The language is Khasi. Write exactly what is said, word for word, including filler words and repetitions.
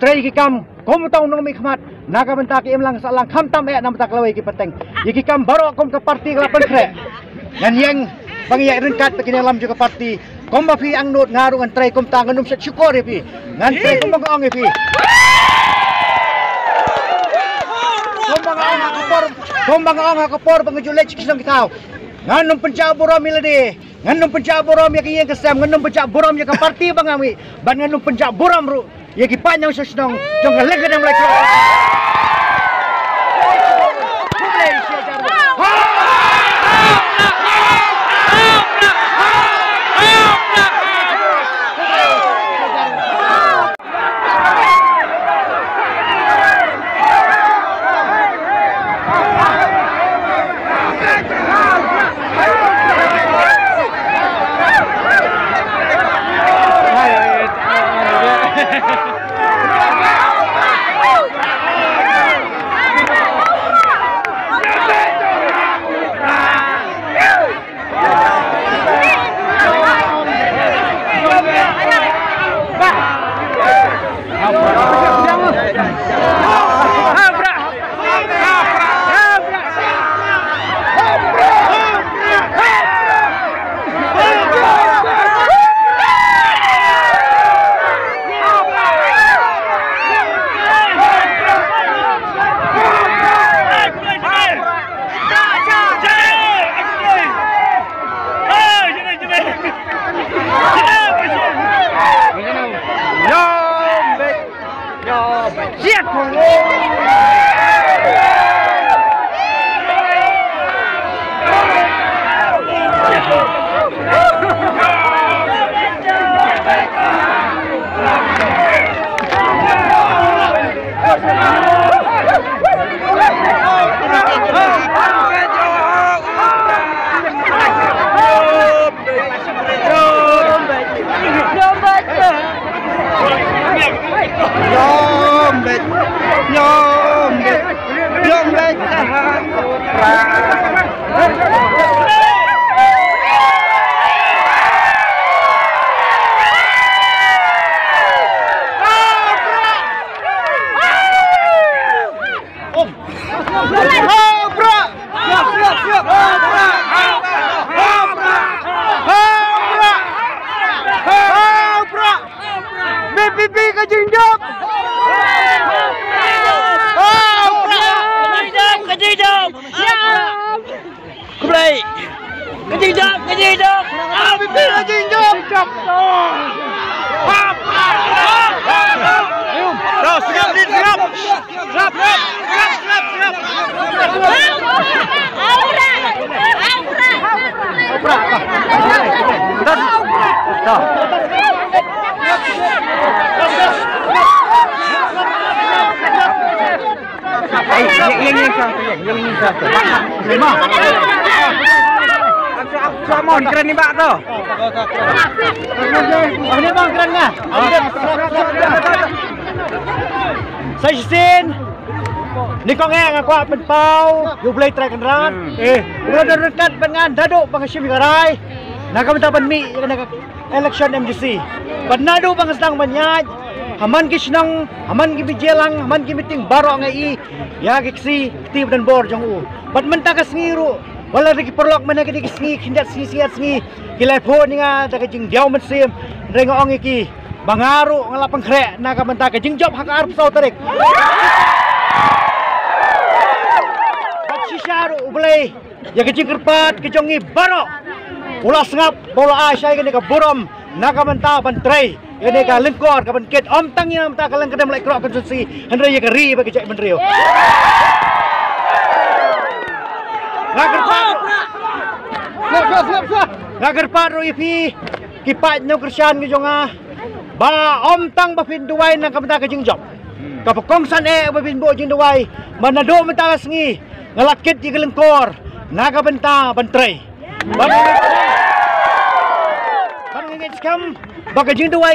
trei ki kam kum uta u nongmihkhmat na ka bynta ki imlang sahlang, khamtam eh na ka bynta ka lawei ki pateng. Ïa ki kam baroh kum ka parti ka la pynkhreh. Ngan ïeng ba ngi ïaid ryngkat bad ki nongïalam jong ka parti. Kumba phi angnud, nga ruh ngan trei kumta, ngan ym shet shukor ïa phi. Ngan trei kumba nga ong ïa phi. Kumba nga ong ha ka por, kumba nga ong ha ka por ba nga ju leit sha ki shnong ki thaw, ngan ym pynjah burom ïa lade. Ngan ym pynjah burom ïa ka ïing ka sem, ngan ym pynjah burom ïa ka parti ba nga mih, bad ngan ym pynjah burom ruh ïa ki paid nongshong shnong jong ka Lyngkadem Laitkrok. B P P ka jingjop. Ka jingjop, ka jingjop. Khublei. Ka jingjop, ka jingjop. B P P ka jingjop. Dah, sigap, sigap. Samon kren ni bak tu. Ni bang kren nga. Sa shisien ni kong eh nga kwah pynpaw ïa U Blei Trai Kynrad. Eh, u la don ryngkat bad nga naduh ba nga shim ïa ka rai. Na ka bynta ban mih ïa ka election M D C. Bad naduh ba nga sdang ban ïaid ha man ki shnong, ha man ki meeting lang, ha man ki meeting baroh nga i ïa ki ksih kti ba don bor jong u. Bad mynta ka sngi ruh, wat la da ki paralok mynne ka dei ki sngi khyndiat sngi, sngi ar sngi, ki la phone ïa nga da ka jingdiaw mynsiem. Hynrei nga ong ïa ki ba nga ruh nga la pynkhreh na ka bynta ka jingjop ha ka arphew saw tarik. Bad shisha ruh U Blei ïa ka jingkyrpad ka jong ngi baroh u la sngap ba u la ai shai kane ka burom na ka bynta ban trei ïa kane ka lyngkor ka ban kit, ym tang ïa na bynta ka Lyngkadem Laitkrok constituency, hynrei ïa ka ri bad ka jaitbynriew. Nga kyrpad, nga kyrpad ruh ïa phi ki paid nongkyrshan ki jong nga ba ym tang ba phin duwai na ka bynta ka jingjop, kaba kongsan eh ba phin buh jingduwai, ba naduh mynta ka sngi nga la kit ïa ka lyngkor na ka bynta ban trei. Ban, ban ngeit skhem ba ka jingduwai ka